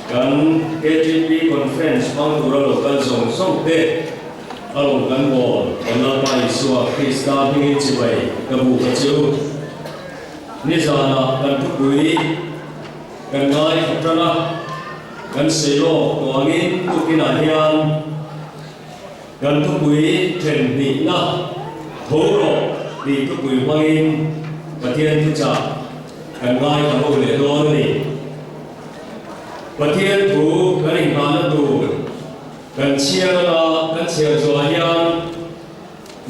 Kan KTP Conference hmang tura lo kal zawng zawng te a rawn kan bawl kan Lalpa Isua Krista hmingin chibai ka bu ka che u. Nizanah kan thupui kan ngaithla tan a, kan sei lawk tuangin tukinah hian kan thupui then hnihna tho rawh tih thupui hmangin Pathian thuchah kan ngaithla ho leh dawn a ni. Pathian thu kan inghahna tur kan chhiar anga kan chhiar zawhah hian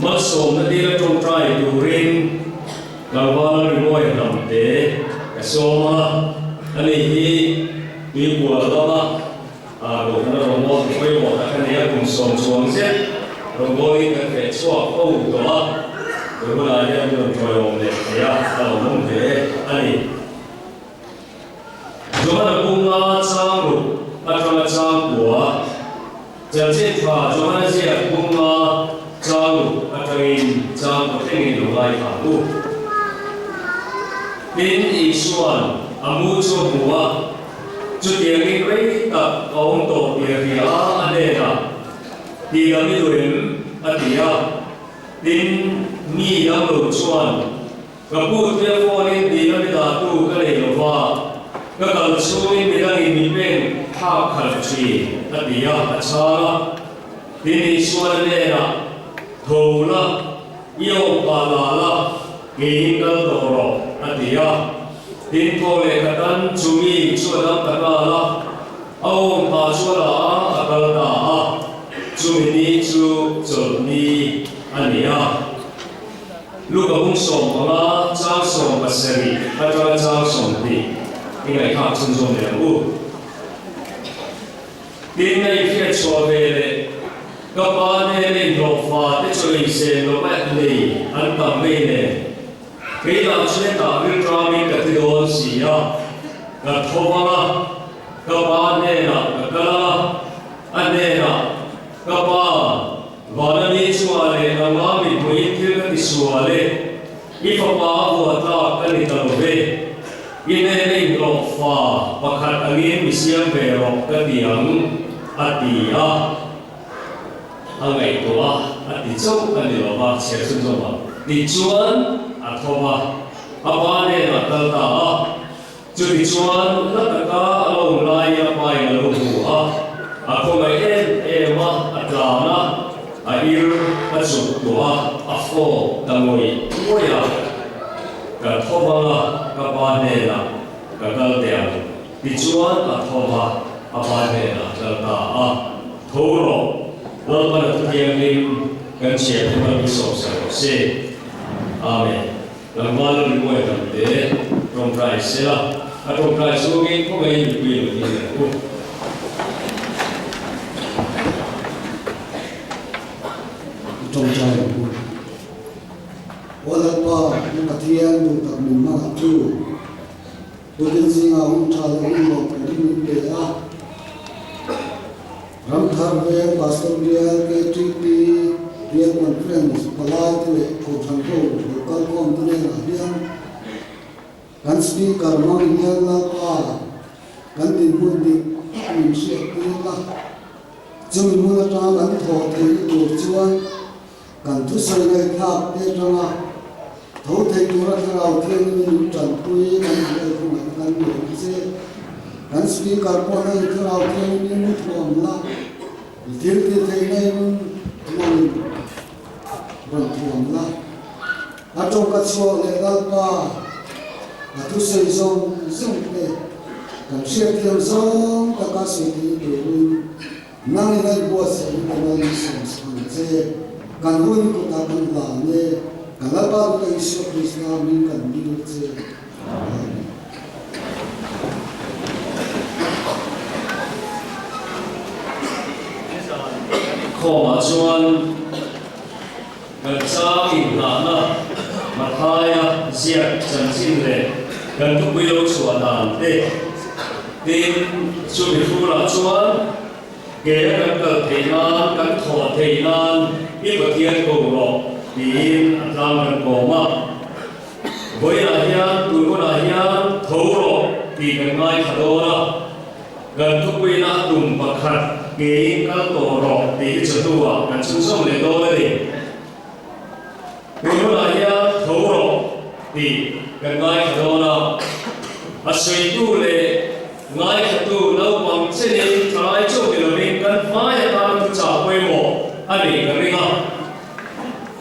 malsawmna dila tawngtai turin tlangval rimawi hnam te ka sawm a, ani hi tuikual lama kohhran a rawngbâwl tu pawimawh tak a ni a, kum sawm chuang zet rawngbâwlin kan feh chhuak fo tawh a, tun hunah hian min rawn tawiawm leh thei a, a lawmawm hle a ni. Johana bunga chang ruk atanga chang kua, Chanchin tha Johana ziak bunga chang ruk atangin chang kaw thlengin lo ngaithla ang u. Tin, Isua'n a mu chu a hmu a, chutiangin rei tak a awm tawh tih a hria a, a hnenah, Ti dam i duh em? a ti a. Tin, mi damlo chuan, Ka pu tia phone in ti na mi dah tu ka nei lo va, ka kal chhungin midangin mi pen thlak khalh thin, a ti a, a chhang a. Tin Isuan a hnenah, Tho la, i awm pah la la, keiin kal tawh rawh, a ti a. Tin thaw leh khatan chumi chu a dam ta nghal a, a awm pah chu a la a, a kal ta a. Chumi ni chu chawlhni a ni a. Luka bung 15 chang 70 atanga chang 20 i ngaihthlak chhunzawm leh ang u. Tin, a inhriat chhuah ve leh ka pa hnena inhlawhfa te chu ei sen lo mah nei an tam vei nen, kei lah chu hetah rilṭamin ka thi dawn si a, ka tho vang a, ka pa hnenah ka kal ang a, a hnenah, Ka pa, Vanami chungah leh nangmah mipui thil ka ti sual e, i fapa a vuah tlak ka ni ta lo ve. I hnena inhlawh fa pakhat angin mi siam ve rawh ka ti ang, a ti a. A ngaihtuah a, a ti chauh a ni lo va, chhiar chhunzawm ang. Tichuan a tho va, a pa hnenah kal ta a. Chutichuan, hla taka a lo awm laiin a pain a lo hmu a, a khawngaih em em a, a tlan a, a ir a chuk tuah a, a fawk ta ngawih ngawih a. Ka tho vang a, ka pa hnenah ka kal teh ang. Tichuan a tho va, a pa hnenah a kal ta a, Tho rawh, Lalpan a thuthianghlim kan chhiar te hmang hi sawmsak rawh se. Amen. Tlangval a ringawi tam te tawngtai sela, a tawngtai chhungin khawngaihin mipui a lo ding leh ang u. I tawngtai ang u. Aw Lalpa, na Pathian duh tak min hmangah chu tukin zingah hun tha leh hun lawm turin min pe a. Ramthar Veng Pastor Bial KTP Bial Conference palai te leh Kohhran ho lo kalkhawm te hnenah hian kan Speaker hmang hian Lalpa kan dinhmun dik tak min hriat tir la, chumi hmun atanga kan thawh theihna tur chuan kan thusawi ngaihthlak te atanga tho thei tura thlarau thianghlim min tanpui kan hmuh khawngah kan nuam che. Kan Speaker pawh hei thlarau thianghlim in thuam la, i thil ti theihna in nangin rawn thuam la. A tawngka chhuak leh Lalpa a thusawi zawng zawng te kan hriatthiam zawng taka sawi thei turin Nangin a inbuatsaih in ka mal in sawm sak ang che. Kan hun kutah kan hlan e, kan Lalpa Duhta Isua Krista min kan dil che. Amen. Khawmah chuan kan chang inhnahna Mathaia ziak chanchin leh kan thupui lo chhuah dan te tin chumi hrulah chuan ke a kan kal theih nan, kan thawh theih nan i Pathian ko rawh tiin a tlang kan kawm a. Vawiinah hian tun hunah hian tho rawh tih kan ngaithla dawn a. Kan thupuina a tum pakhat keiin kal tawh rawh tih hi chawhnuah kan chhunzawm leh dawn a ni. Tun hunah hian tho rawh tih kan ngaithla dawn a, a sawitu leh ngaithlatu naupang chenin thalai chauh ni lovin kan hmai atan thuchah pawimawh a nih ka ring a.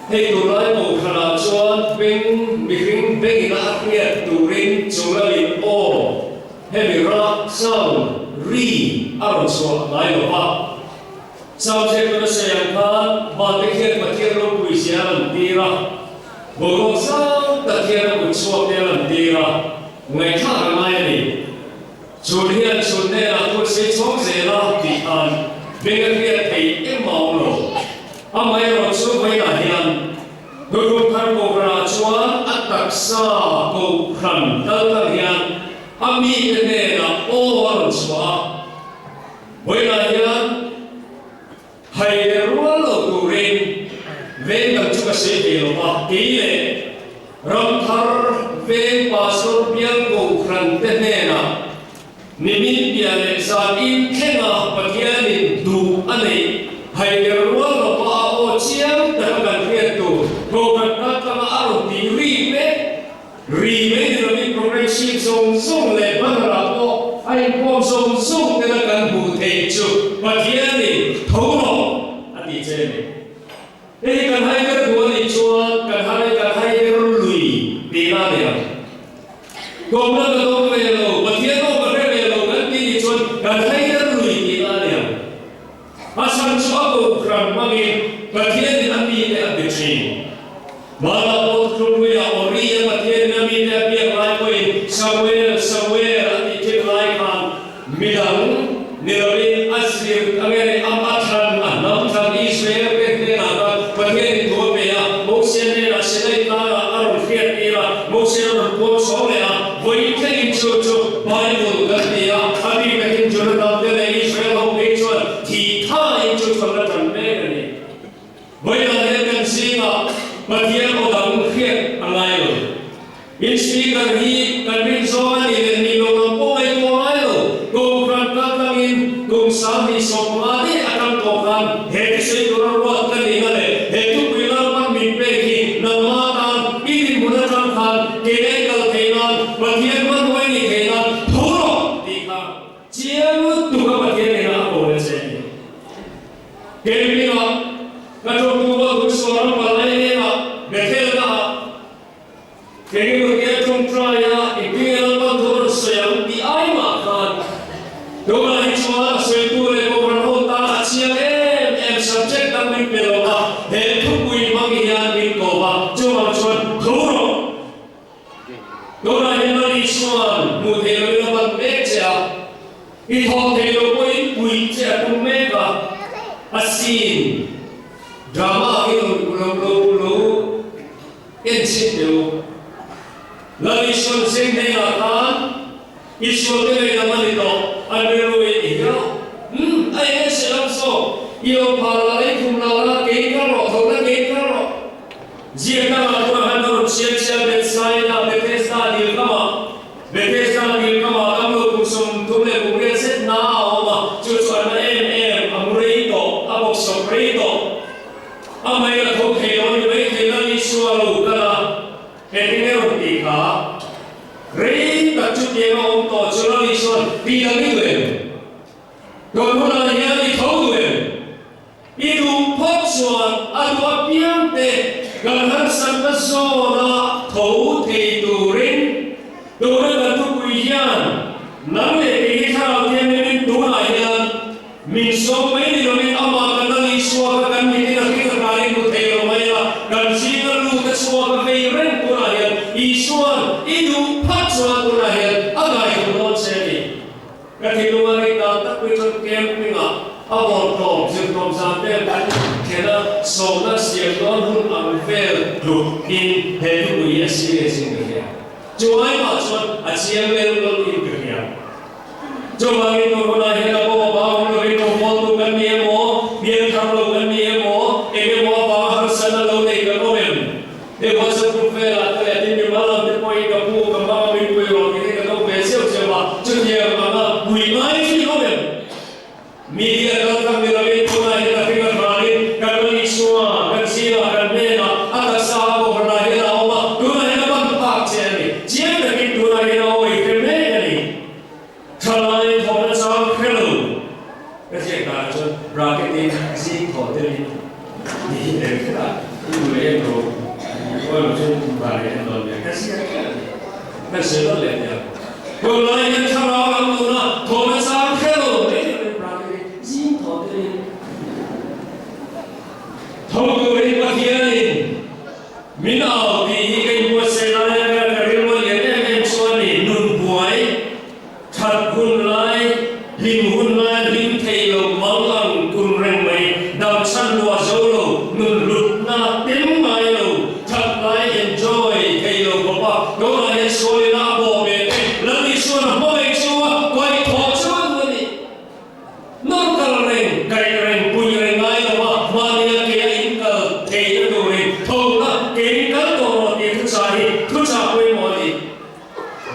Hei tunlai kohhranah chuan beng mihring bengin a hriat turin chunglalin aw Hemi ra, sound, ri a rawn chhuah ngai lo va. Sound check na sawi ang khan vante khian Pathian ropui zia a lan tir a, boruak zau tak hian a kut chhuak te a lan tir a, ngaihthlak a ngai a ni. Chhun hian chhun hnenah thu a sei chhawng zel a tih khan beng a hriat theih engmah a awm lo. Amaherawhchu vawiinah hian Thuthlung thar kohhranah chuan a taksa kohhran kal tlang hian a mite hnenah aw a rawn chhuah a, vawiinah hian hai leh rual lo turin veng dang chu ka sawi thei lo va, kei leh Ramthar veng pastor bial kohhran te hnenah Nimin piah leh zan in thlenga Pathianin duh a neih haider rual lova a aw chiang taka kan hriat tur Kohhran kaltlanga a rawn tih ri mek ri mai ni lovin program sheet zawng zawng leh banner ah pawh a inkhawm zawng zawng tena kan hmuh theih chu Pathianin tho rawh a tih che a ni. Hei hi kan haider duh a nih chuan kan hai kan haider lui tihna a ni ang. Kawmna ka dawng ve lo, Pathian aw ka hre ve lo kan tih nih chuan kan haider lui tihna a ni ang. A chhan chu a kohhran hmangin Pathianin a mite a be thin. Hmanah pawh Thuthlungluiah aw ri a Pathianin a mite a biak lai pawhin Samuel, Samuel a tih thin lai khan midang ni lovin a zir a nge a a thlan a hnam thlan Israel te hnenah khan Pathianin thu a pe a, Mosia hnenah Sinai tlangah a rawn hriat tir a, Mosia a rawn puang chhawng leh a, vawiin thlengin chu chu Bible kan ti a, a bik takin Jonathan te leh Israel ho phei chuan thih thain chu chuan la tan mek a ni. Vawiinah hian kan zingah Pathian aw dang hriat a ngai lo. In speaker hi kan rin zawng a nih leh nih lo lam pawh ngaihtuah ngai lo. Kohhran kaltlangin kum 2015 daih atang tawh khan he thusawi tura ruat ka nihna leh he thupui lalpan min pek hi nangmah atan i dinhmun atang khan kei leh kal theih nan Pathian hmanhmawh i nih theih nan tho rawh tih kha chiang lutuk a Pathian ina a ko nasa a ni. Keimina ka tawngtu a hun sual ram palai hnenah Bethel-ah engemaw tia tawngtaia engtinge Lalpan thu a rawn sawi ang tih ai mah khan tunah hi chuan a sawitu leh Kohhran ho tan a chiang em em subject dang min pe lo a, he thupui hmang hian min ko a, chuvang chuan tho rawh. Tunah hian Lal Isua'n hmuh theih loin a ban mek che a, i thawh theih loh pawhin puih che a tum mek a, a scene, drama hi lo lo lo lo en chhin teh u. Lal Isua'n zeng hnenah khan Isual te ngaihdam a ni tawh, an rilru in i hiau. Umm, a eng se lam zawk, i lo phal la, i khum lo la, kei kal rawh, tho la kei kal rawh. Ziak dangah tunah khan ka rawn chhiar chhiar Bethsaida, Bethesda dil kamah, Bethesda dil kamah damlo kum 38 zet na a awm a, chu chu a na em em, a mu rei tawh, a bawksawp rei tawh. A mai a tho thei lo a ni mai thei Lal Isua lo kal a, engtin nge rawn tih kha? Rei tak chu tiang a awm tawh chu Lal Isua'n ti dang i duh em? Tun hunah hian i tho duh em? I duh phawt chuan a duh apiang te kan harsatna zawna tho thei turin tuna kan thupui hian nang leh kei hi thlarau thianghlimin tunah hian min sawm mai ni lovin amah kan Lal Isua kha kan mitin a hring a hranin hmu thei lo mai a, kan zinga lut a chhuak a vei reng tunah hian Isua'n i duh phawt chuan tunah hian a ngaihtuah dawn che a ni. Ka thinlung a ring dan tak pui chuan camping-ah a bawlhlawm zirtawm zan vel kan thlen a, sawmna siam dawn hun ang vel tluk in he thupui hi a serious in ka hria. Chu aimah chuan a chiang lel lawlh in ka hria. Chuvangin tun hunah hian a pawm a bang awm lovin rawngbawltu kan ni emaw, pianthar lo kan ni emaw, eng emaw avanga harsatna lo nei kan awm em? He WhatsApp group velah te leh tin mimal lam te pawhin ka pu, ka mama min pui rawh tih te ka lo ve zeuh zeuh a, chutiang anga pui ngai chu i awm em? Media kaltlang ni lovin tunah hian a hring a hranin kan lo Isua kan zingah kan hnenah a taksa a kohhranah hian a awm a, tunah hian a ban phak che a ni. Chiang takin tunah hian a awi hre mek a ni. Thalai thawhna chang hre lo ka ziak danah chuan bracket in zing thawh telin ni hi tel kher a, i duh leh em lo, i awi lo chuan i tum dan leh em dawn nia ka ziak kher a ni. Kan sawi dawn leh nia. Tunlai hian thlarau lam nuna thawhna chang hre lo mai ni lovin bracket in zing thawh telin tho turin Pathianin Min au tih hi ka inbuatsaih laia ka ka rilru a lian em em chu a ni. Nun buai, that hun lai, hlim hun lai, hlim theih lo, mang ang kun reng mai, dam chhan luah zo lo, nun hlutna tem ngai lo, that lai enjoy theih lo khawpa tunah hian sualina a bawh ve te, Lal Isuan a hmangaih chu a kaihthawh chu a duh a ni. Nawr kal reng, kaih reng, puih reng ngai lo a, mahnia ke a in kal theihna turin tho la, ke in kal tawh rawh tih thuchah hi thuchah pawimawh a ni.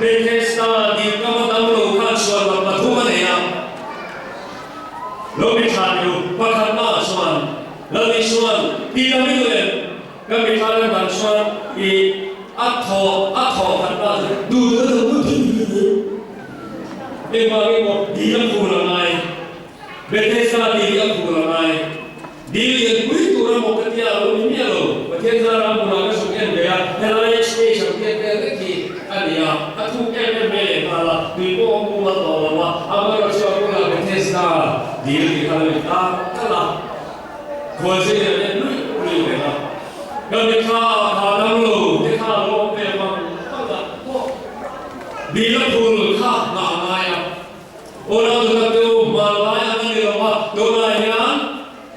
Bethesda dil kam a dam lo khan chhuan lam pathum a nei a, lo mi thlan ru pakhat hmaah chuan Lal Isuan ti dam i duh em? Ka mi thlan a dan chuan i a thaw a thawh khat hma chuan duh duh a dam duh duh duh duh. Engvang emaw dil a phur a ngai. Bethesda dil a phur a ngai. Dil lian pui tur a maw ka tia a lo ni miah lo. Pathian zara a hmunah ka zuk en ve a, helai stage ang tiat vel vek hi a ni a, a thuk em em mai leh nghal a, tui pawh a mumal tawh lo a, amaherawhchu a bulah Bethesda dil tih kha lo in tar kalh a. Khualzin an en luih luih reng a, ka mitthla ah kha dam lo te kha a lo awm ve vang vang a, pawh dil a phul kha ngah ngai a, Unau duhna te u hmanlai ang a ni lo a, tunah hian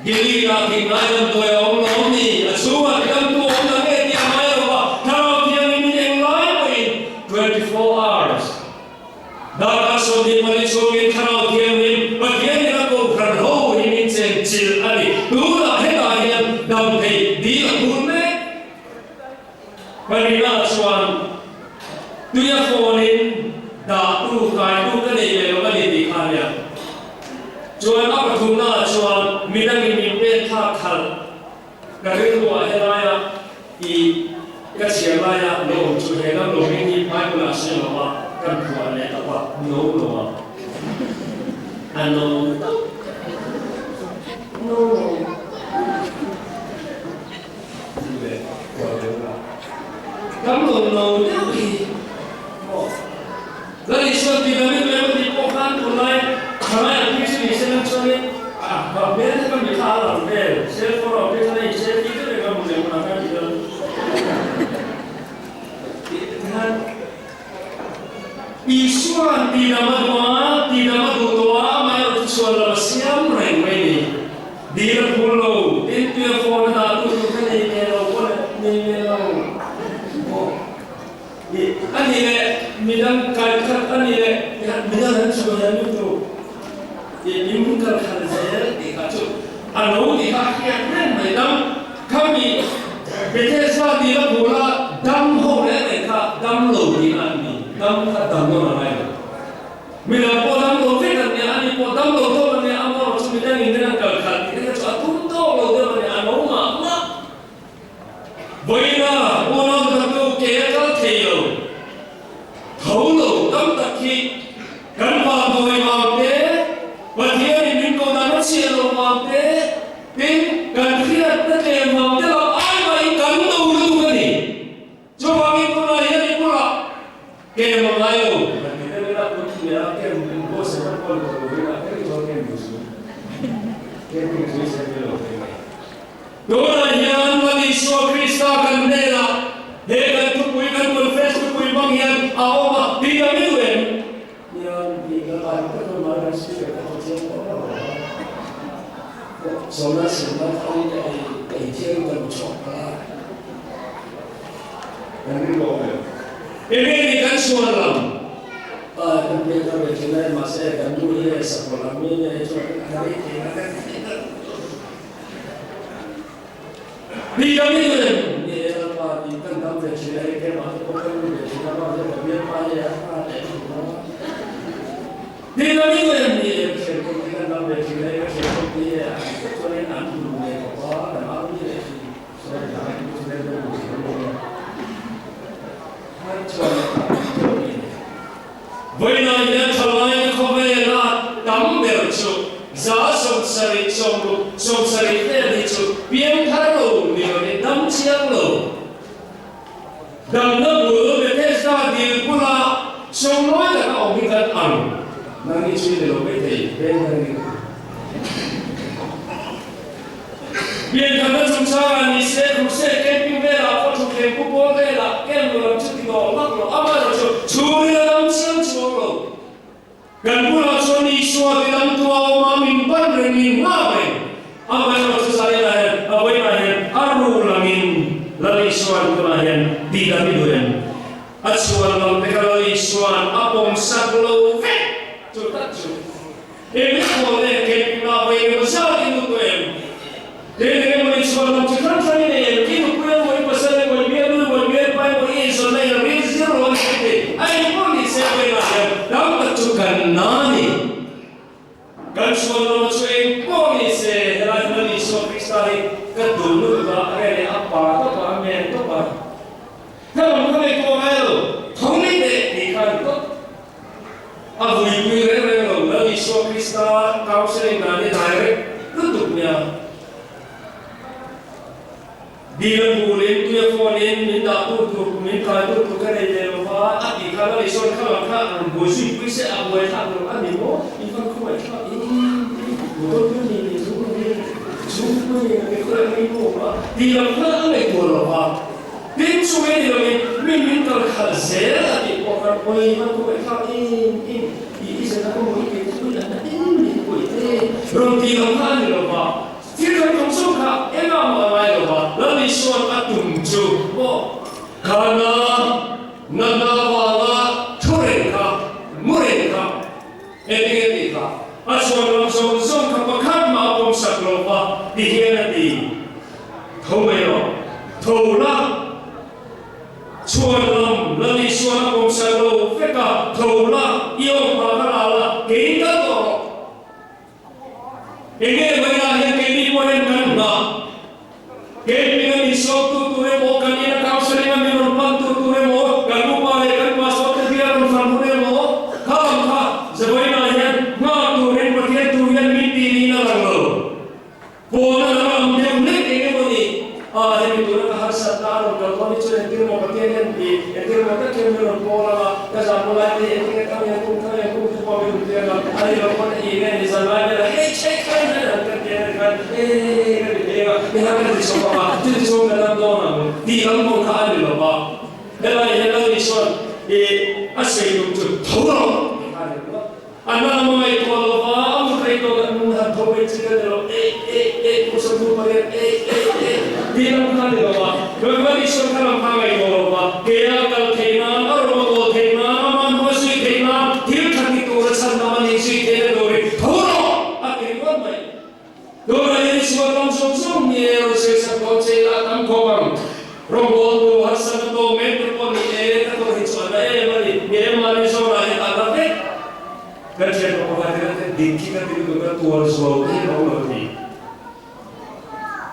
Gilead ah thih ngai damdawi a awm lo ni, a chhungah ti damtu a awm ta nge tih a ngai lo a, Thlarau Thianghlim in englai pawhin 24 hours Darkar 24 chhungin Thlarau Thianghlim Pathianin a kohhran ho hi min chen chilh a ni. Tunah hetah hian dam thei dil a phur mek. Pahnihna chuan tuia phone-in dahtu, kaitu ka nei ve lo a ni tih kha a nia. Chuan a pathumnaah chuan midangin min pen thlak khalh. Ka rilruah helaia i ka chhiar laia lo awm chu he lam lo hming hi Bible ah sawi lo a, kan phuah leh tawp a, no lo a, a no tawp, no lo chu le phuah deuh la, kan lo no deuh hi maw. Lal Isua tih dan in lem a tih pawh khan tunlai thalai ang phei chu ni se lang chuanin a va hmel te ka mitthla a lang vel, cell phone ah phei chuan a in selfie deuh reng a hmu leh hmunah khan tih dan tih te khan Isua'n tih dam a duh a, tih dam a duh tawh a, amaherawh chu chhuan lam a siam reng mai ni. Dil a phul lo, tin tuia phone a dah tu tur kha nei ve lo pawh nei ve lo. A nih leh midang kai khat a nih leh midang an chhuah hian lutuk tih min kal khan zel tih kha chu a lo ti kha a hriat reng mai. Dam khami Bethesda tih la bula dam ho reng reng kha dam lo tihna an ni, dam kha dam nawn a ngai lo. Midang pawh dam lo vek an nia, ani pawh dam lo tawk an nia, amaherawhchu chu midangin min an kal khat tih te kha chu a tum tawk lo deuh a nia, a lo mah mah. Vawiina unau dangtu ke a kal thei lo, tho lo tam tak hi kan vanduai vang te, Pathianin min ko dan a chhiah loh vang te, tin kan hriatna tlem vang te lo ai mahin kan no lutuk a ni. Chuvangin tunah hian i bulah ke a ngai lo. Kan ti deuh ila tun nia ke min buatsaih kan kawl tawh lo ila ke chuan ke min zu ke min zu se ni lo thei mai. Tunah hian Lal Isua Krista kan hnenah he kan thupui kan confess thupui hmang hian a awm a, tih ka mi duh em? Hian tih ka lai ka chuan mai kan speaker ka hmu chiang tawh lo a, sawmna simna thar in ei ei thiang kan chhuak ta a, kan ring lo em? Enge ni kan sual lam? Kan biak a ve thin a, mahse kan nu hi sakawlh ang mi nia hi chuan ka rei thei na ka ti ta. Ni dang in lem ni e Lalpa tih kan dam ve thin a, hei keimah te pawh kan lu ve thin a, mahse ka bialpa hi a hma leh thin a. Ni dang in lem ni e Pathian pawh hi kan lam ve thin e, ka thiam bawk te a tih vek chuanin an duh ve khawp a, kan army leh thin sawi dan hi chu vel deuh duh thin a nia. Hai chuan leh tak tih deuh a ni. Vawiinah hian thalaite khawvela tam ber chu 70% 60, 70 vel hi chu piangthar lo ni lovin dam chiang lo. Damna bul Bethesda dil bula sawmnawi taka awm hi kan ang. Nang i chui ni lo mai thei, veng nang ni ka ti. Pianthana chungchangah ni se, crusade camping velah pawh thutthleng pu pawl velah camp lo lam chu ti dawng vak lo, amaherawh chu chhungril a dam chiang chuang lo. Kan bulah chuan Isua ti dam tu a awm a, min pan reng, min nghak reng. Amaherawh chu zaninah hian, a vawiinah hian a ru langin Lal Isua'n tunah hian ti dam i duh em? A chhuan lam te kha Lal Isua'n a pawmsak lo vek chu tak chu. Eng emaw leh camping-ah vawi engemaw zat i lut tawh em? Eng emaw i chhuan lam chi hrang hrang i nei em? I nupui emaw, i pasal emaw, i bialnu emaw, i bialpa emaw i inzawnna in a ril zir lo a ni mai thei. A engpawh ni se vawiinah hian tam tak chu kan na a ni. Kan chhuan lama chu engpawh ni se helai hmun a Isua Krista hi ka duh lutuk a, a reh leh a pa tawp a, a men tawp a. Hna lam kha ngaihtuah ngai lo, tho mai teh tih kha a ni tawp. A vuipui reng reng lo, Lal Isua Krista counselling dan hi direct lutuk nia. Dil a bulin, tui a fawnin, min dah tur tur, min kai tur tur ka nei ve lo va, a tih kha Lal Isua'n kha lam kha rawn buai zui pui se, a buai thlak lo a ni maw? I van khawngaih thlak in, motor tui ni ni chung ni, chung tui ni ni khawngaih mai maw a tih lam kha a ngaihtuah lo va. Tin, chu mai ni lovin mi min kal khalh zel a tih pawh khan awi man khaw ngaihthlak em em i i zena ka mawi kei chu i an em min puih te rawn tih lo kha a ni lo va, thil kan tum zawk kha engah mah a ngai lo va, Lal Isua'n a tum chu maw khana natna avanga thu reng kha mu reng kha engtinge tih kha a chhuan lam zawng zawng kha pakhat mah a pawmsak lo va ti hian a ti. Tho mai rawh. Tho la. Chhuan lam Lal Isuan a pawmsak lo vek a, tho la, i awm hma kha la la, kei kal tawh rawh. Enge vawiinah hian keini pawh hian kan nghah. Keipin a min sawmtu tur emaw, kan ina counselling a min rawn pantu tur emaw, kan upa leh kan pastor te bial rawn fan hun emaw, kha lam kha vawiinah hian nghah turin Pathian tur hian min ti niin a lang lo. Pawna lam ang deuh hlek eng emaw ni? A, hemi tuna ka harsatna a rawn kal dawn hi chuan entir maw Pathian hian ti, entir maw tak hian min rawn pawl ang a, ka zan maw lai te hi engtin nge thang hian kum thang hian kum thu pawh min rawn tiang a, a ni lo pawn a i nge ni zan lai vel a hei chhei khan hian han kan tiang a ni khan e ka ti pheng a, ni han ka ti chawp ang a, chuti chuan ka dam dawn ang tih lam pawh kha a ni lo va. Helai hian Lal Isua'n i a sawi tum chu tho rawh tih kha a ni lo va. A hna mai tawh lo va, a mut rei tawh kan han tho mai chi ka ni lo, eh eh eh pu 38 eh eh eh tih lam kha ni lo va, Lalpa Isua kha lam kha ngaih tawh lo va, keia kal theih nan, a rawng a kawl theih nan, a man hma zui theih nan, thil tha ti tura chhan lam a nih zui theihna turin tho rawh a ti ringawt mai. Tunah hian Isua ram zawng zawng hi e rawn sawisak dawn che ila a tam khawp ang. Rawngbawltu harsatna tawk mek te pawh ni e, ka tawh hi chu a na em a ni. Mi engmahni zawnah hian a na vek. Kan thianpa pakhat hian a ti dik khi ka ti lutuk a, tuar zuau te hi a awm lo ti.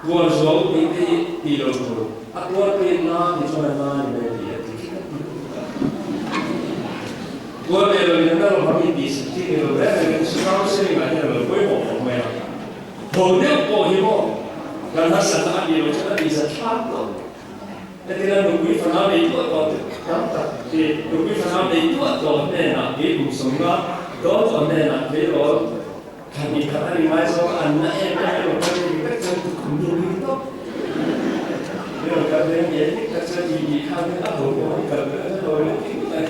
Tuar zuau tih te hi tih lo tur. A tuar tuin na tih chuan a na ni mai a ti a ti khi ka ti lutuk a. Tuar ve lo in a na lo hmang i tih sak chi ni lo reng reng in counselling ah hian a lo pawimawh khawp mai a. Tho deuh pawh hi maw kan harsatna a tih loh chuan a tih zat thlak lo. Hetina nupui fanau nei tuah tawh te tam tak hi nupui fanau nei tuah tawh hnenah kei kum sawmnga dawn tawh hnenah tleirawl thla hnih khat a ni ngai zawng a an na em em emaw kan dik vek chuan tukhum hi a nui tawp. Emaw kan veng nge dik tak chuan i tih khan a ho pawh hi kal vek a ho leh tih mai.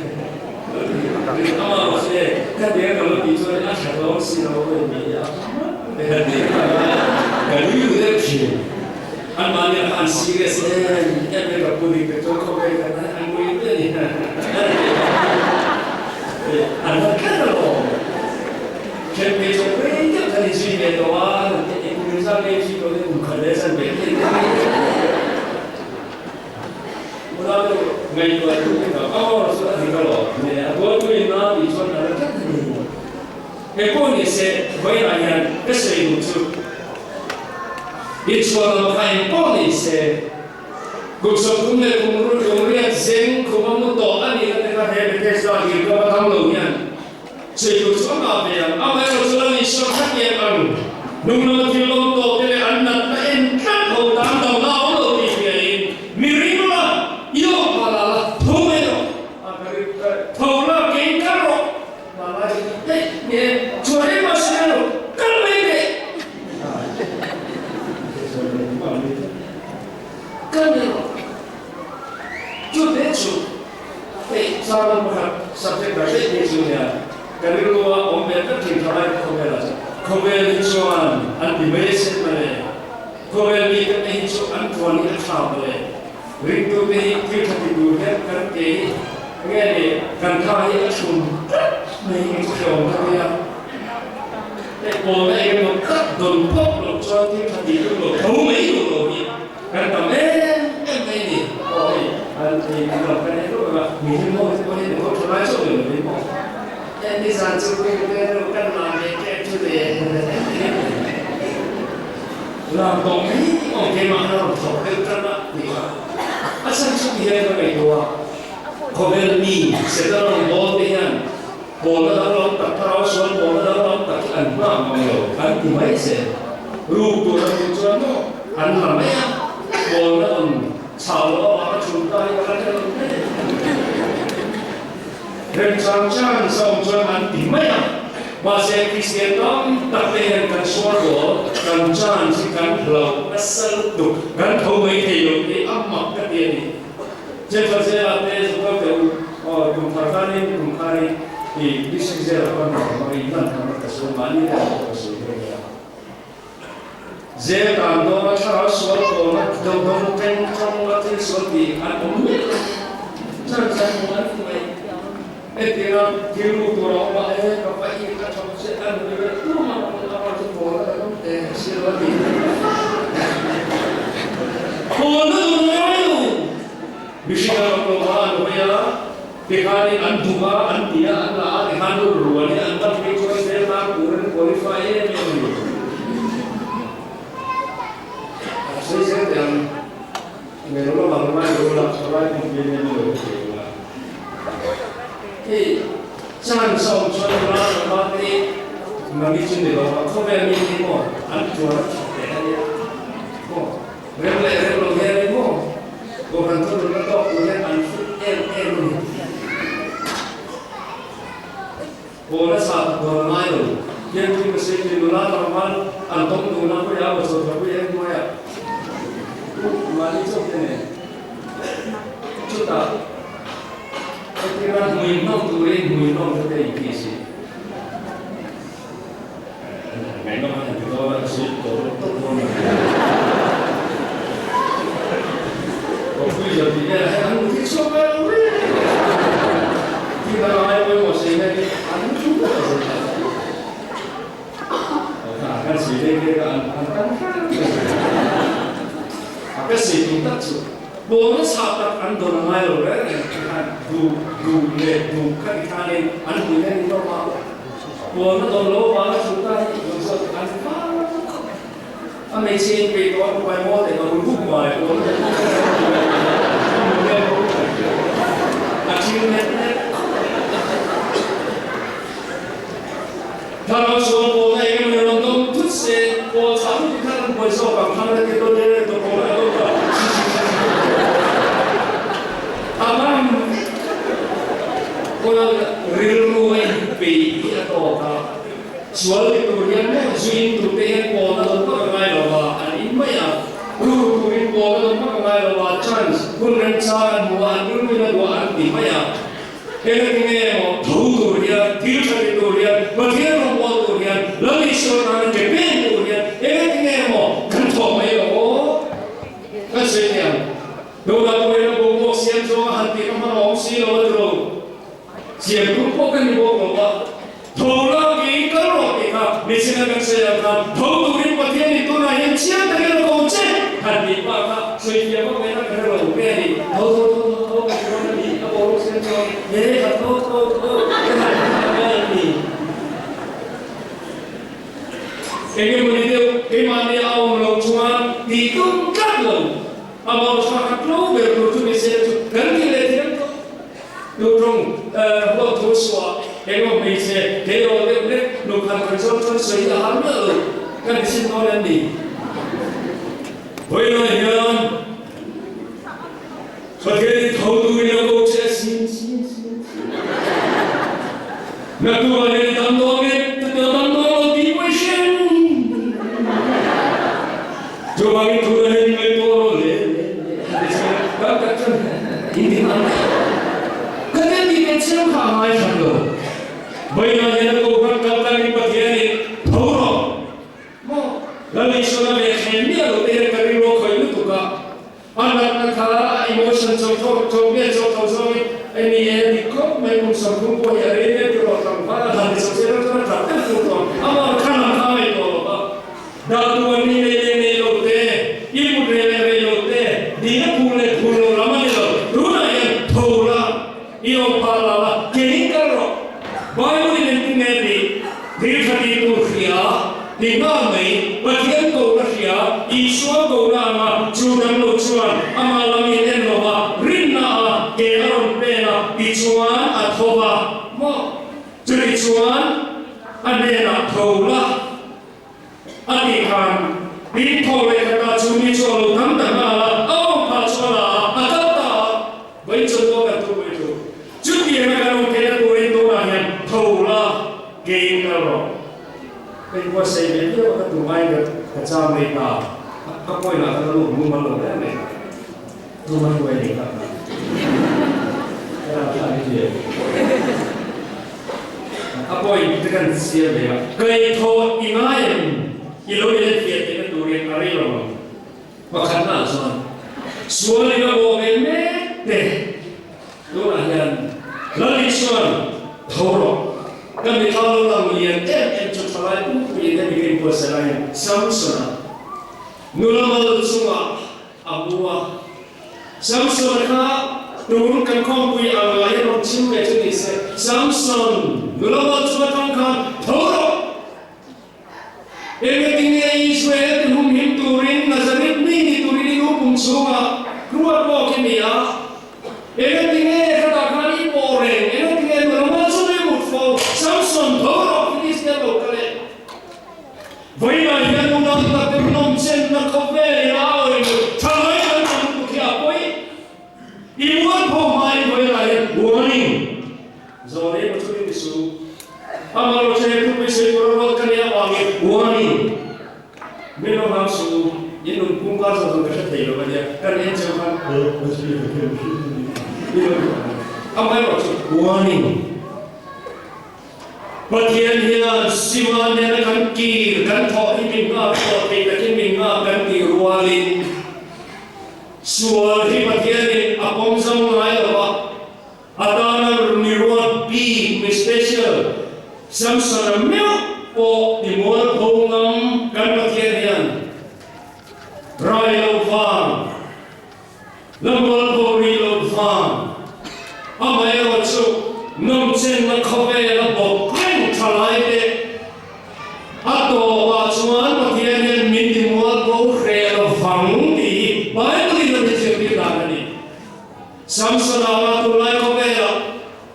Amah rawh se, ka tia ka lo tih chuan a tha dawn si lo a ni a ka nui ru deuh thin. Anmahni ah kha an serious em em mai ka pu dik tak chuan khawvel ka hnaih an nui ru a ni. An la kher alawm. Then phei chuan rei deuh khan inzui ve tawh a, kum inzah ngei zui tawh te kum khat leh zan ve thei te mai te. Unau deuh ngaihtuah duh te ka ka awr chu a dik alawm. A tuartu in a tih chuan a la tlat a ni. Engpawh ni se, vawiinah hian ka sawi duh chu inchhuah lam kha engpawh ni se, kum 30 leh kum kum riat zeng khum a mu tawh a nih na te kha he Bethesda dil ka va tham lo hian sawi duh chu a ngah ve ang. Amaherawhchu Lal Isua kha tiang ang nung lama thil lawm tawh te leh an natna en tlat ho tan damna a awm lo tih hriain mi ring la, i awm pha la la, tho mai rawh. A ka ring tho la, kei kal rawh. Ringtute hi thil tha ti tur hian kan ke hi nge ni kan tha hi a chhum tlat mai hi chu hrehawm ka tia. Hei pawlna eng emaw tak dawn phawt loh chuan thil tha ti duh lo tho mai duh lo hi kan tam em em mai ni. Aw hei an ei kan lam kan ei rup a, mi hlim ho te pawh hi ni ho tha lai zawk lem lo maw. Hei nizan chu ring te deuh kan lam ve tep chu le. Lam tawh mai awm keimah khan a rawn thawk deuh tan a tih kha a chhan chu ti hian ka ngaihtuah a, khawvel mi Satan rawn bawl te hian pawlna danglam tak thlarau sual pawlna danglam tak hi an nghak mang lo an ti mai zel. Ruk tur an duh chuan maw an la mai a, pawlna rawn chau loh avanga chhun ta hi ka la hre lo hle. Remchang chance a awm chuan an ti mai a, mahse Kristian tam tak te hian kan sual dawl, kan chance hi kan hlauh nasa lutuk, kan tho mai thei lo hi a mak ka ti a ni. Central Jail-ah te zu kal teh u, aw kum thar khanin kum khanin i District Jail-ah khan rawn hmang in lan tham a ka sawi mahni te ah pawh ka sawi nghe nghe a. Jail tan dawna thlarau sual pawna do dawng teng tawng a thil sual tih an awm miah lo. Chan chan hmu an ti mai. Hetianga thil ru tur a awm a, e ka pa i ka thawk che a nui reuh tum a, a pa chu pawl a la awm teh si lo a ti. Pawl na duh ngai lo. Mihring an awm lo a, an hawi a, tikhanin an duh a, an ti a, an la a, tikhan ru rual hi an dam phei chuan zel tan turin qualify em em a ni. A sawi zel teh ang, nge lo la bang lai lo la, thalai hmun hi enge ni lo thei lo la. Hei chance a awm chuan nula tlangval te hi nami chu ni lo a, khawvel mi hi maw an tuar a that teh a nia maw. Rem leh rem lo hian in maw Kohhran thununna tawk tur hian an hlut em em a ni. Pawla sa dawn ngai lo hian thu ka sawi thin nula tlangval an tawng dun a khawi a bawchho tha pui em hnuaiah u mahni chauh te nen chutah hetianga hmuihnawm turin hmuihnawm te te inti si. Ngaihnawm a ti dawn a, ka sawi tawh lo tawp dawn a ni. Conclusion tih velah hian an thil chhuak ngai lo reng reng a. Thil dang a ngai pawimawh sawi hian in an thu vek a zir ta. Kan sawi leh mek a, an tan hrang mai. A ka sawi tum tak chu pawlna chhah tak an dawn a ngai lo reng reng tikhan duh duh leh duh kha tikhanin an hmui hian in lawm a. Pawlna dawn lo avanga chu ta hi tih zawng zawk an far khawp. A hmeichhe in peih tawh a rupai maw teh ka rul huk mai pawlna dawn lo a thil net net khawp. Thlarau sual pawlna eng emaw ni rawn dawng thut se pawl chah lutuk khan an buai zawk ang thlang reti dawn reng reng tawh pawlna ka dawng ta a ngam Pawl rilru a inpeih hi a tawk a, sual ti tur hian maw zu in tur te hian pawl a dawn vak a ngai lo a, an in mai a, ru turin pawl a dawn vak a ngai lo a, chance hun remchang an hmu a, an rilru in a duh a, an ti mai a. Engati nge maw tho tur hian, thil tha ti tur hian, Pathian rawngbawl tur hian, Lal Isua tana ke pen tur hian engati nge maw kan thawk mai lo aw? Kan sawi thei ang. Tunah pawhin a boruak siam zawng a han tih ka hman a awm si lo a ti lo. Siam tum pawh ka ni bawk lo a. Tho la keiin kal rawh tih kha michina kan sawi ang khan tho turin Pathian in tunah hian chiang takin a ko che han tih pah kha sawifiah vak mai na ka hre lo nge ni. Tho tho tho tho tho ka ti dawn a ni a boruak siam zawng he ka tho tho tho ka han ti ta ngai a ni. Engemaw ni deuh keimahni a awm loh chuan tih tum tlat lo. A mau tha khat lo ber tur chu ni se chu kan ti leh thiam tawh. Tuṭawng huat thu suah engemaw hmeichhe tleirawl deuh hlek nukhan kan zawng chuan sawi a har miah lo kan insim dawn em ni? Vawiinah hian Pathianin tho turin a ko che a sin sin sin sin. Naktukah hian i dam dawn nge ka dam dawn lo tih pawh i hre em ni? Chuvangin tunah hian i ngaihtuah rawh le le le a ti chuan kan tak chuan in ti nghal mai. Ka tel tih ve chiang kha a ngai hran lo. Vawiinah hian a kohhran kal tlangin Pathianin tho rawh maw Lal Isua leh thleng miah lo te hian ka rilru a khawih lutuk a. A natna kha a emotion chawk chawk chawk nge chawk tho zawngin a ni e a dik khawp mai kum 30 pawh hi a rei hle ti rawh tlangval a han ti chho zel chuan a tap deuh fur tawh ang amah kha lam kha a ngaihtuah lo va dah tu an ni nei leh nei lo te i mut rei leh rei lo te dina phur leh phur lo lam a ni lo tunah hian tho la i awm phah la la kein kal rawh Bible in engtin nge tih thil tha tih tur hria ti nghal mai Pathian kohna hria Isua kohna anga chu dang lo chuan amah lam in en lo va rinna a ke a rawn pen a tichuan a tho va maw chuti chuan a hnenah tho la A tih khan tin thaw leh khatah chu mi chu a lo dang ta nghal a, a awm phah chu a la a, a kal ta a, vawiin chuan tuah kan thu mai thu. Chutianga kan awm theihna turin tunah hian tho la, keiin kal rawh. Ka inbuatsaih ve viau a, ka tum aiin ka ka cham mai ta a, ka point ah ka la lut mumal lo hle mai. Tuma hruai nei tak tak. Ka ram thla ni ve. A point te kan siam ve a. Kaihthawh i ngai em? I lo inenfiah theihna turin a rei lo ang. Pakhatna ah chuan sual in a bawh ve mek te tunah hian Lal Isuan tho rawh. Ka mithla lo lang lian em em chu thalai pumpuiin hemi ka inbuatsaih laiin Samson-a nula mal chungah A hmu a, Samson kha tun kan khawmpui ang lai a rawn chim ve chu ni se, Samson, nula mal chu atang khan tho rawh! Engati nge Israel ti humhim turin Nazareth mi ni turin i nu pum chhungah ruat lawk i ni a? Engati nge khatah khan i pawh reng? Engati nge nula mal chu i mut fo? Samson, tho rawh, Filistia lo kal e! Vawiinah hian unau tak te hnawm chenna khawvel in a awih lo tha mai kan tam lutuk hi a pawi. I mualpho hmain vawiinah hian warning zawn em a chu ni su. Amah rawh che he thupui sawi tur a ruat ka nih avangin warning min lo hlang suh u. In nun pum kar zawng zawng ka hre thei lo a nia kan en cheu khan amah erawh chu warning. Pathian hian Sima nena kan kir kan thawh hi min nghak tawh thei takin min nghak kan tih rualin sual hi Pathianin a pawm zo ngai lo a, a tana mi ruat bik, mi special, Samson-a meuh pawh ti mualpho ngam kan Pathian hian rai lo vang. La mualpho rih loh vang. Amaherawh chu nawmchenna khawvela bawk reng tha lai te a tawpah chuan Pathian hian min ti mualpho hreh lo vang tih hi Bible in a ti zirtir dan a ni. Samson anga tunlai khawvelah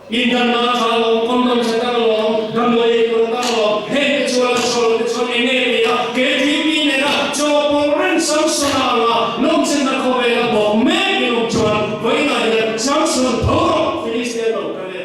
Indanna tha lawm, condom tha tak lawm, damdawi ei tur tak lawm, heng te chuan a sawl te chuan eng nge ni a, KTP nena chaw pawlh reng Samson a ang a, nawmchenna khawvel a bawk mek in awm chuan vawiinah hian Samson tho rawh Philistia lo kal e.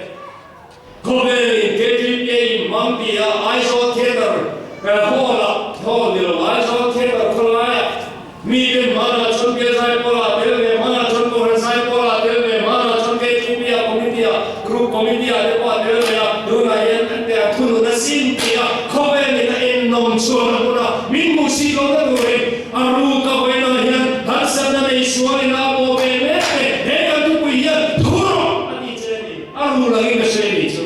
Khawvelin KTP a inhmang ti a Aizawl Theatre Hall ah, Hall ni lo Aizawl Theatre khawlaiah Mite hmanah chuan Bial Zaipawlah tel ve, hmanah chuan Kohhran Zaipawlah tel ve, hmanah chuan KTP-a Committee-ah, Group Committee-ah te pawh a tel ve a, tunah hian an te a thunun a sin ti a, khawvelin a ennawm chhuan a hmun a, min hmuh si lohna turin a ruk a vawiinah hian harsatna nei sualin a pawh ve mek te, he kan thupui hian thu rawh a ti che a ni, a ru langin ka hre ni chu.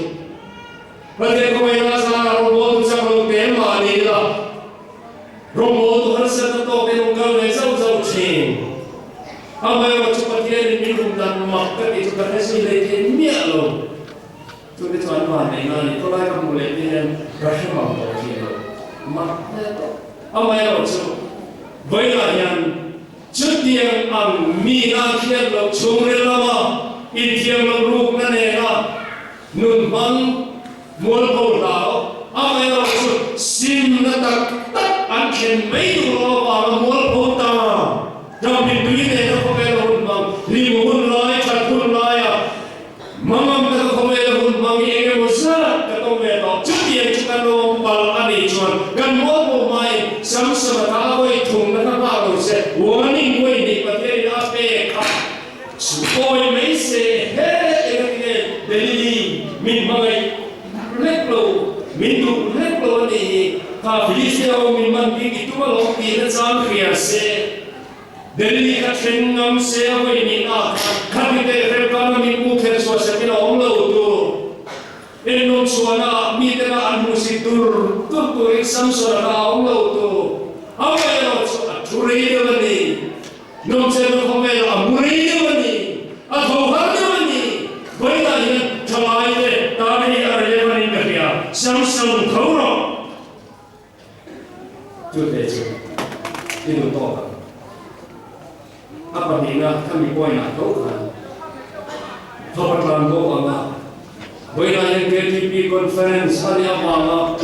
Pathian khawvelah zara rawngbawltu chak lo te mahni ila. Rawngbawltu harsatna tawk in rawn kal ve zauh zauh thin. Amaherawh chu Pathianin min rum dan mak ka tih chu ka hre zui hlei thei miah lo. Chumi chuan van neih na a ni. Khawlai ka hmuh leh te hian ka hre mang tawh thin lo. Mak hle tawh. Amaherawhchu, vawiinah hian chutiang ang mi nan hriat loh chhungril lama inthiam loh rukna nena nun hmang mualpho hlau, amaherawhchu simna tak tak an thlen mai duh loh avanga mualpho ta Ramhintui nena khawvela hun hmang hlim hun lai that hun laia Mangam taka khawvel hun hmang hi eng emaw zat ka tawng ve tawh. Chutiang chu kan awm palh a nih chuan kan mawl pawh hmain Samson a kha a vawi thum na kha nghak lo se, warning vawi hnih Pathianin a pek kha pawi mai se he eng ati nge Delili min hmangaih hlek lo, min duh hlek lo a nih hi, kha Philistia ho min man bik i tum alawm tih na chang hria se. Delhi kha then ngam se a vawi nih a, khati teh hrep kan a mitmu kher chhuah sakin a awm lo tur. Ennawm chhuahna ah mite kha an hmuhsit dur dur turin Samson-a kha a awm lo tur. A vawi erawh chu a thu rei deuh a ni. Nawmchenna khawvelah a mu rei deuh a ni. A tho har deuh a ni. Vawiinah hian thalaite tan hei a relevant in ka hria. Samson tho rawh. Chute chu i duh tawk ang. A pahnihna khami point-ah tho khan thawk a tlan bawk ang a, vawiinah hian KTP Conference a nih avanga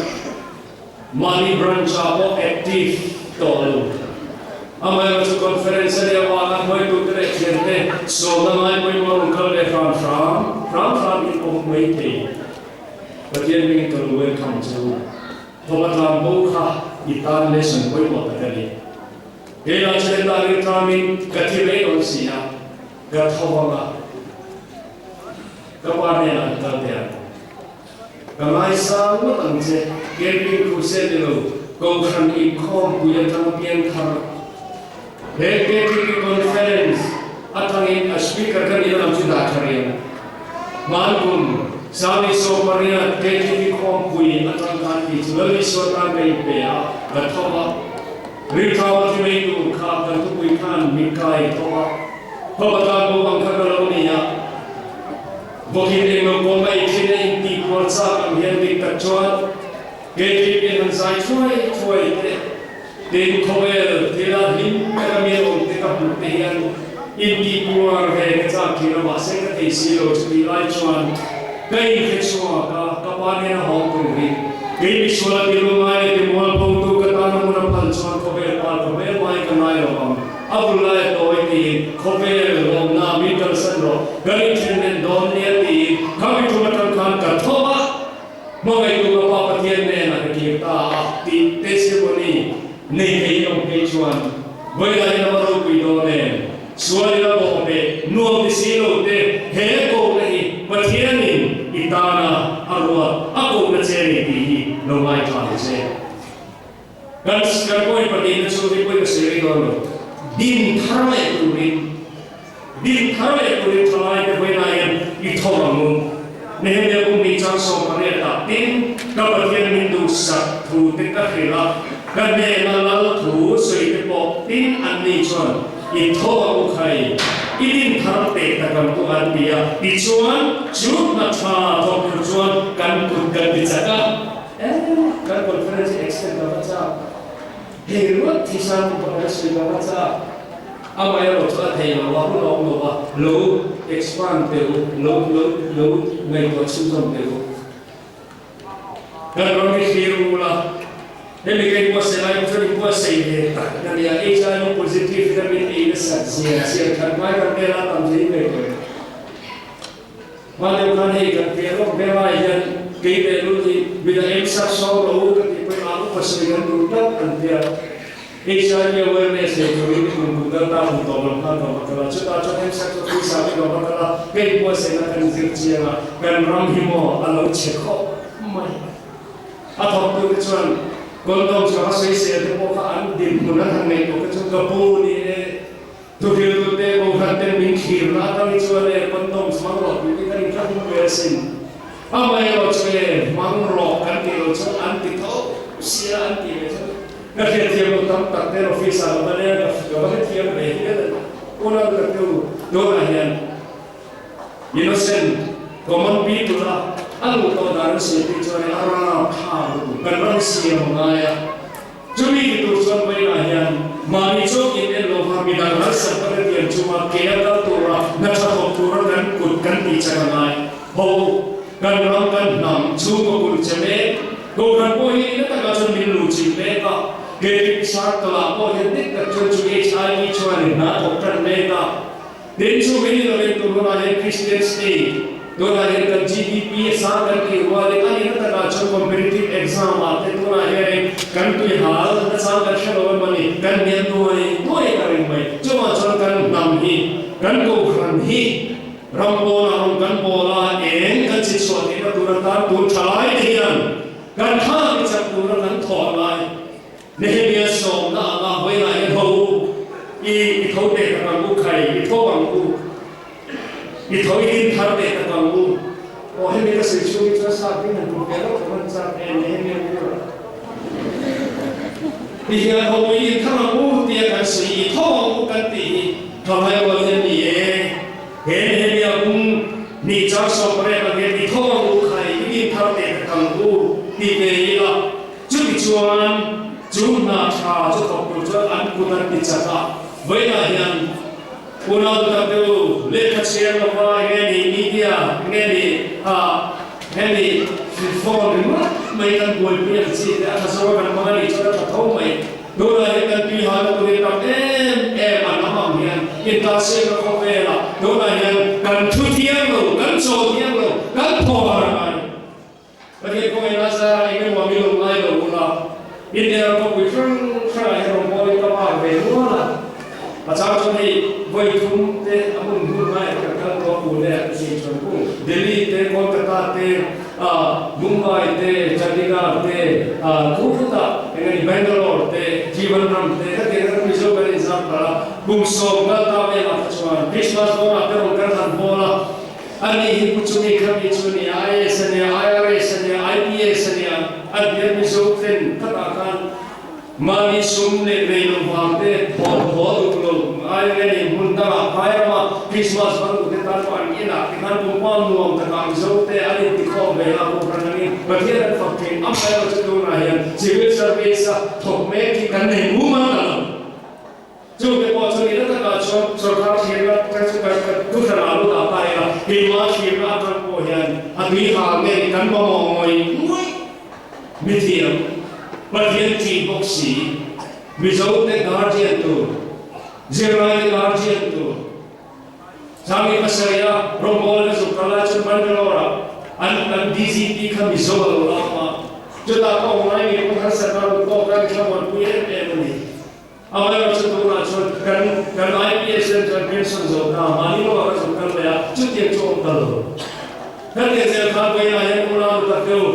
mahni branch-ah pawh active tawh lo. Amaherawhchu Conference a nih avanga hruaitute leh thiante sawmna ngai pawimawh rawn kal ve hram hram hram hram in awm mai thei. Pathian hmingin ka lo welcome chu. Thawk a tlang bo kha i tan lesson pawimawh tak a ni. Keilah chu heta rilṭamin ka thi mai dawn si a, ka tho vang a, ka pa hnenah ka kal teh ang. Ka ngaisang ngawt ang che, camping crusade ni lo, Kohhran inkhawmpui atang pianthar he KTP conference atangin a speaker ka nihna lam chu dah tha riang. Hmankum Sami 18 KTP khawmpui atang khan tih chu Lal Isua tan ka inpe a, ka tho a. Rilṭama thi mai tur kha kan thupui khan min kai tho a. Thawk atan bawk ang kha ka lo ni a. Vawkin englo kawng a inthin a intihkual chak ang hian dik tak chuan KTP han zai thuai thuai teh. Tin, khawvel thila hlim taka mi awm te ka hmuh te hian intihpuar ve ka chak thin a, mahse ka thei si lo. Chutih lai chuan ka inhre chhuak a, ka pa nena hawng turin kei misuala ti lungai leh ti mualphotu ka tana hmun a phal chuan khawvel pa khawvel mai ka ngai lo ang. A bul lai a tawi tiin khawvel lawmna mi kalsan rawh, kan inthen nen dawn nia tiin khami tum atang khan ka tho a. Hmangaihtu ka Pa Pathian hnenah ka kir ta a tih testimony nei theiin awm phei chuan vawilah in a va ropui dawn em? Sual ila bawh leh nuam ti si lo te he kohna hi Pathianin i tana a ruat a kohna che ni tih hi lo ngaithla ang che. Kan kan point pahnihna chu hei pawhin ka sawi rei dawn lo. Din thar leh turin, din thar leh turin thalai te vawiinah hian i tho ang u. Nehemia kum ni chang 18 ah tin ka Pathian min duhsak thu te ka hrilh a, ka hnena lal thu sawi te pawh tin an ni chuan i tho ang u khai, i din thar teh tak ang u an ti a. Tichuan chu hna tha thawk tur chuan kan kut kan ti chak a. Eng kan conference hi extend ka va chak, hei ringawt thisa tu pawh kan sawi ka va chak, amaherawh chu a thei lo a, hun a awm lo a, lo expand teh u, lo lo lo ngaihtuah chhunzawm teh u. Kan ram hi thlir u la, hemi ka inbuatsaih lai pawh chuan inbuatsaih ve tak ka nia, HIV positive hi min ei nasat zia zia that ngai kan vel a tam zui ve tawh. Hma deuh khan hei kan piah lawk ber lai hian kei leh lul hi midang eng sak sawm rawh u ka tih pawhin ah upa sawi kan duh tlat an tia. HIV awareness nei turin kum kum kal ta kum tawp lam khan ka va kal a, chutah chuan eng sak chu pawisa te ka va kal a, ka inbuatsaihna kan zir chiang a, kan ram hi maw a lo chhe khawp mai. A thawktu te chuan condom ka va sawisel te pawh kha an dinhmun an han ngaihtuah kha chu ka pu ni e. Thuhriltute Kohhran ten min thlirna atang hi chuan e condoms hmang rawh tih te kan inthla hung ve asin. Amaherawh chu e hmang rawh kan tih loh chuan an ti tho sia an tih leh chuan ka hriatthiam loh tam tak ten office ah ka va leng a, ka va hrethiam ve hial a ni. Unau ka tu tunah hian innocent common people a. A luh tawh dan an sawi phei chuan a rapthlak lutuk. Kan ram siam a ngai a. Chumi ti tur chuan vawiinah hian mahni chauh in en lova midang harsatna te tiang chunga ke a kal tura hna tha thawk tura kan kut kan tih chak a ngai. Ho u, kan ram kan hnam chhungkaw kulh che mek, Kohhran pawh hi ina takah chuan min luh chilh mek a, Keipui Circle ah pawh hian dik tak chuan chu HIV chuanin hna thawk tan mek a. Tin, chu mai ni lovin tun hunah hian Christian State, tunah hian kan GDP a sang kan tih rualin a nihna takah chuan competitive exam ah te tunah hianin kan tui hal nachang kan hre lo em a ni, kan hniam nuai nuai ta reng mai. Chuvang chuan kan hnam hi, kan kohhran hi ram pawnah rawn kan pawl a, eng kan chi chhuah theihna tur atan tun tha lai te hian kan thla ti chak tura kan thawh lai. Nehemia sawmna anga vawiinah hian ho u, i i tho teh tak ang u, khai i tho ang u, i tho i din thar teh tak ang u. Aw hemi ka sawi chhung hi chuan sap hi han tum ve lo ka van chak em Nehemia bur ah. Ti hian ho u i din thar ang u tia kan sawi i tho ang u kan tih hi thalai rual hian ni e. He Nehemia bung hnih chang 18 ang hian i tho ang u, khai i din thar teh tak ang u ti ve ila. Chutichuan, chu hna tha chu thawk tur chuan an kut an ti chak a. Vawiinah hian unau duhtak te u, lehkha chhiar lova enge ni media, enge ni ah, enge ni phone ringawt mai kan buaipui ang chi te a tha zawk a kan hmang a nih chuan a tha tho mai. Tunah hian kan tui halna tur hi tam em em an awm ang hian intlahsiakna khawvelah tunah hian kan thu thiang lo, kan chaw thiang lo, kan thaw har a ngai. Pathian kawngin a zar a, eng emaw mi lo ngai lo ula, India ram khawpui hrang hrangah hian rawngbawlin ka vak ve nual a. A chang chuan hei vawi thum te a hmun hmun ngaiah te kan kal tawh a, Pune ah te chei chuan kung Delhi te, Kolkata te, Mumbai te, Chandigarh te, Khutah eng a ni Bangalore te, Trivandrum te, ka tih kha Mizo kan inzam palh a, kum sawm kal ta velah kha chuan Christmas dawnah te rawn kal han hawl a. Ani hi Pu Chumi Khami chu a ni a, IAS a nia, IRS a nia, IPS a nia, a bial Mizo ten khatah khan mahni sum leh nei lo vang te thawn haw duh lo IRA hmun dangah phai rama Christmas hmang duh te tan pawh an inah ti khan pumpa nuam takah Mizo te an intikhawm ve a, Kohhran angin Pathian an fak thin. Amaherawhchu tunah hian Civil Service a thawk mek hi kan nei mumal ta lo. Chungte pawh chu nihna takah chuan sorkar thlirna te chu kan thuhran ah lut ah ta ila, keimah thlirna atang pawh hian a tui hal nge kan mamawh ngawih ngawih mithiam Pathian ṭih bawk si, Mizo te guardian tur, zirlai te guardian tur, Changmi pasarih a rawngbâwl ka zuk kal lai chuan Bangalore ah an kan DGP kha Mizo a lo la awm a, chutah ka awm lai ngei pawh harsatna rawn tawk a ni thlamuanpui em em a ni. Amaherawh chu tunah chuan kan kan IPS ten chuan pension zawh ta mahni lamah ka zuk kal leh a, chutiang chu awm ta lo. Kan leh zel khan vawiinah hian unau nu tak deuh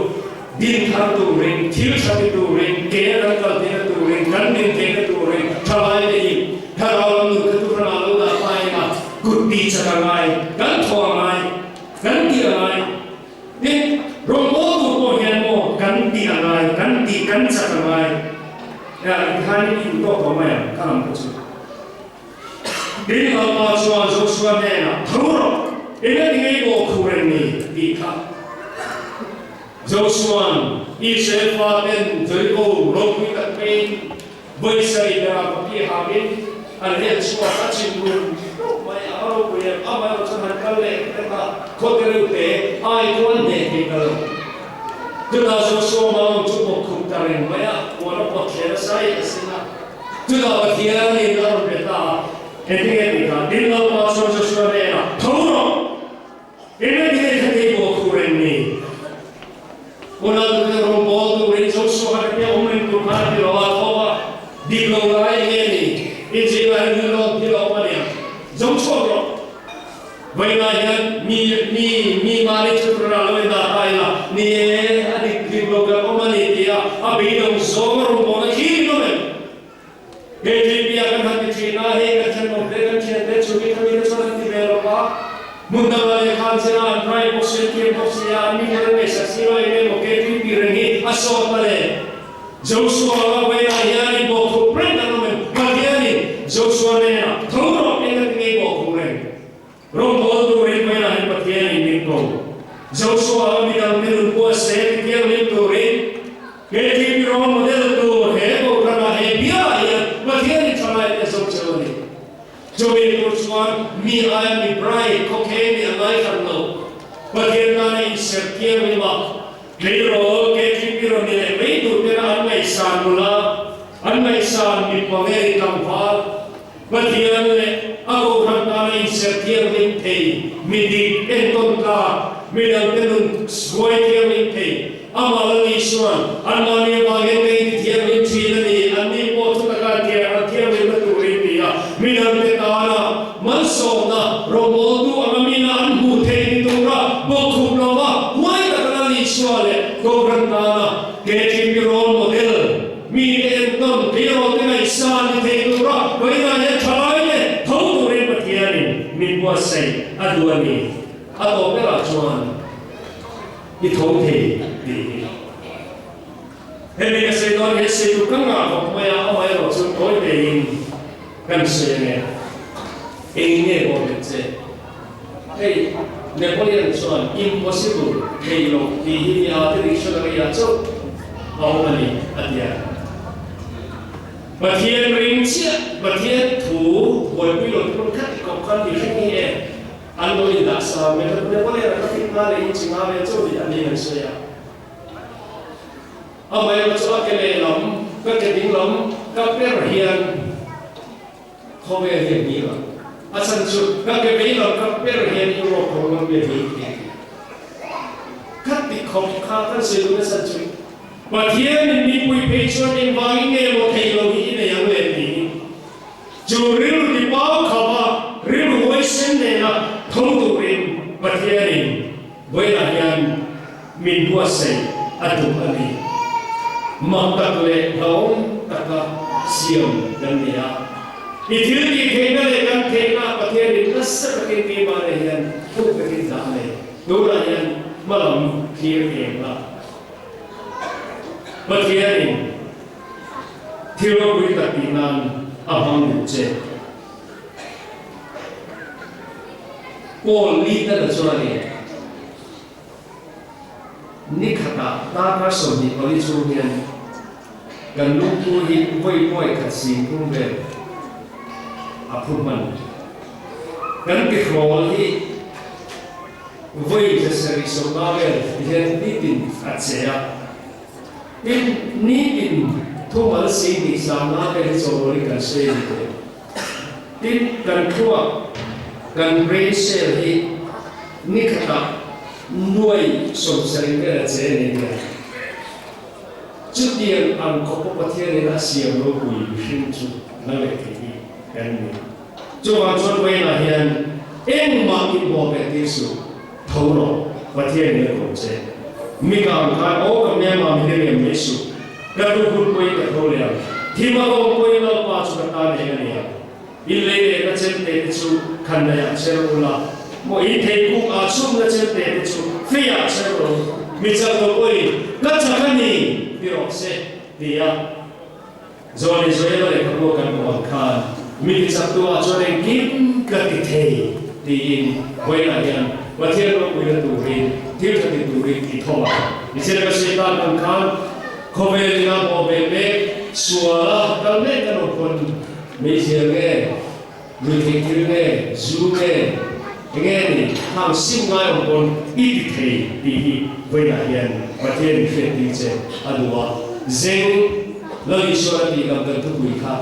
din thar turin, thil tha ti turin, ke a kan kal theihna turin, kan din theihna turin thalai te hi thlarau lam nu kha thuhranah lo dah ta ema kut tih chak a ngai, kan thaw a ngai, kan tih a ngai. Tin, rawngbâwl tur pawh hian maw kan tih a ngai, kan tih kan chak a ngai. Tikhanin i duh tawk tawh mai ang, ka lam kha chu. Tin, Lalpa chuan Joshua hnênah, Tho rawh, eng a ti ngei bawh khu reng ni? tih kha. Joshua'n Israel faten Jeriko ropui tak maiin vawi sarih berah pahnih hangin an riak chhuak a chim rum rum mai a, a ropui em? Amaherawh chuan han kal leh hlek a, khawte reuh te ai kual hneh thei ta lo. Chutah Joshua mang chu bawk khup ta reng mai a, puan a pawt thler a sai a sin a. Chutah Pathianin a rawn be ta a, Engtinge tih kha? Tin, Lalpa chuan Joshua hnenah, Tho rawh! Engati nge kha kei bawh thu reng ni? Unau tute rawngbâwl turin Joshua kha tia awm reng tur khan a ti lo a, tho a, dik lo lai enge ni? Inzirah hian hun lawm thil a awm a nia. Zawng chhuak rawh. Vawiinah hian mi mi mi mahni chu tura lo en dah ta ila, ni e, a dik dik lo kan awm a ni tia a beidawng zawnga rawngbâwlna thlir in awm em? KTP a kan han ti thin a, hei kan thenawm te kan thian te chumi khami te chuan an ti ve lo va, hmun dangah leh khan zira an rai bawk si, an thiam bawk si a, an mi khan an ngaihsak si lo eng emaw KTP reng hi a sawt a le. Joshua anga vawiinah hianin bawhkhup reng an awm em? Pathianin Joshua hnenah, Tho rawh, eng a ti ngei bawhkhup reng? Rawngbâwl turin vawiinah hian Pathianin min ko. Joshua a midangte nun pawh a se ti thianghlim turin KTP role model tur he Kohhranah he bialah hian Pathianin thalaite a zawk cheu a ni. Chumi tur chuan mi aia mi bright khawkheng nih a ngai hran lo. Pathian tana inserh thianghlim a, tleirawl KTP rawn ni leh mai tur tena an ngaihsan nula, an ngaihsan mipa nge tlangval, Pathian leh a Kohhran tana inserh thianghlim thei, mi dik entawn tlak, midangte nun hruai thianghlim thei, amah Lal Isua'n anmahni avangin ka inti thianghlim thin a ni, anni pawh chu taka thiang an thianghlimna turin ti a, midangte tana malsawmna rawngbawltu anga mina an hmuh theih ni tura bawkkhup lova huai taka Lal Isua leh Kohhran tana KTP role model Mite entawn tleirawl te ngaihsan ni thei tura vawiinah hian thalai te tho turin Pathianin min buatsaih a duh a ni. A tawp berah chuan i tho thei tih hi. Hemi ka sawi dawn hian sawi tur ka ngah khawp mai a, amaherawh chu tawi teiin kan sawi ange. Eng nge bawh leh che? Hei Napoleon chuan impossible, thei lo, tih hi mi ate dictionary ah chauh a awm a ni a ti a. Pathian ring chiah, Pathian thu buaipui lo te pawn khat i kawp khan ti hring hi e an lo indah sa mai kha Napoleon a ka fit nga leh inchi nga vel chauh ni a niin an sawi a. Amaherawhchu chu a ke lehlam, ka ke dinglam ka per hian Khawvel hi a hniam a, a chhan chu ka ke vei lam ka per hian Europe ho ram hi a hniam thei tih ka ti khawp kha kan sawi duh nasa chu Pathian in mipui phei chuan engvangin nge maw thei lo hi i nei ang le tiin chu rilru ti pau khauh a, rilru huaisen nena tho turin Pathian in vawiinah hian min buatsaih a duh a ni. Mak tak leh hlauhawm taka siam kan ni a. I thil tih theihna leh kan theihna Pathianin nasa takin keimah leh hian thuk takin dah a nei. Tunah hian hmalam thlir eng la. Pathianin thil ropui tak tih nan a hmang duh che. Paul Little-a chuan in. Ni khatah darkar 24 chhung hian kan lungphu hi vawi pawi khat singphum vel a phu hman. Kan tihrawl hi vawi 750 vel hian nitin a che a. Tin, nitin thumal 25 vel hi chawlawlin kan sawi a ni teh. Tin, kan thluak, kan brain cell hi ni khatah nuai 70 vel a che a ni nia. Chutiang ang khawpa Pathianin a siam ropui mihring chu la leh thei hi kan ni. Chuvang chuan vawiinah hian engmah inbawh leh tir suh, tho rawh, Pathianin a ko che. Mi kang khan aw ka hmelma mi hriam mai suh. Ka duh hun pawhin ka tho leh ang. Thim a awm pawhin Lalpa chu ka tan eng a ni ang. In lei leh na chemte te chu khan laiah cher ula, maw in theikuk ah chhumna chemte te chu feiah cher rawh u. Mi chak lo pawhin, Ka chak a ni, ti rawh se, ti a. Zawn Israela lehkhabu kan hmuh ang khan, mi ti chaktu ah chuan engkim ka ti thei, tiin vawiinah hian Pathian ropuina turin thil tha ti turin i tho a. Nichina ka sawi tak ang khan, khawvel ina bawh ve mek, suala kal mek kan awm pawn meizial nge, ruihtheih thil nge, zu nge, enge ni, hang sim ngai awm pawn i ti thei tih hi vawiinah hian Pathian in hriat tir che a duh a. Zeng Lal Isuan a tih lam kan thupui kha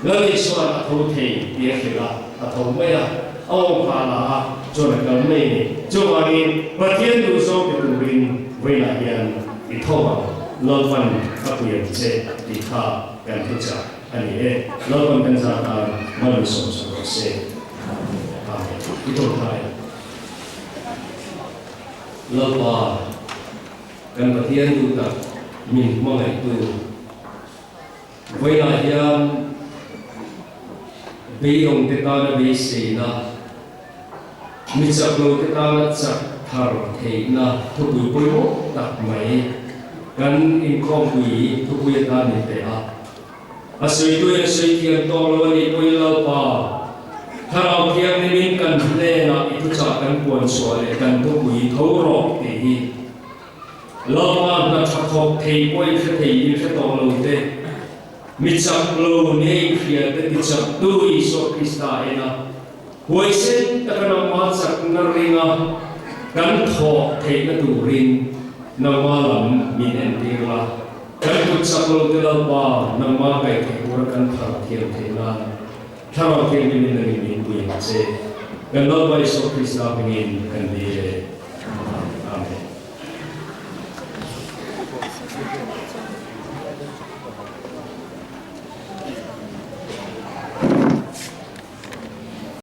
Lal Isuan a tho thei tih a hrilh a, a tho mai a, a awm phah la a, chuan a kal mai a ni. Chuvangin Pathian duh zawng ti turin vawiinah hian i tho ang, Lalpan a pui ang che tih kha kan thuchah a ni e. Lalpan kan zah tan malsawm sak rawh se. Amen. I tho thai. Lalpa. Kan Pathian duh tak min hmangaihtu vawiinah hian beidawng te tana beiseina, mi chak lo te tana chak thar theihna thupui pawimawh tak mai kan inkhawmpui thupui atan min pe a. A sawitu in a sawi thiam tawh lo a nih pawhin Lalpa. Thlarau Thianghlimin kan hnenah i thuchah kan puan chhuah leh kan thupui tho rawh tih hi Lalpa hna tha thawk thei pawh in hre thei in hre tawh lo te, mi chak lo nia in hria te ti chak tu Isua Krista en a, huaisen taka nangma chakna ringa kan thawh theihna turin nangma lam min entir la. Kan kut chak lo te Lalpa nangma kaih theih tura kan thar thiam theih nan Thlarau Thianghlimin nangin min pui ang che. Kan Lalpa Isua Krista hmingin kan dil e.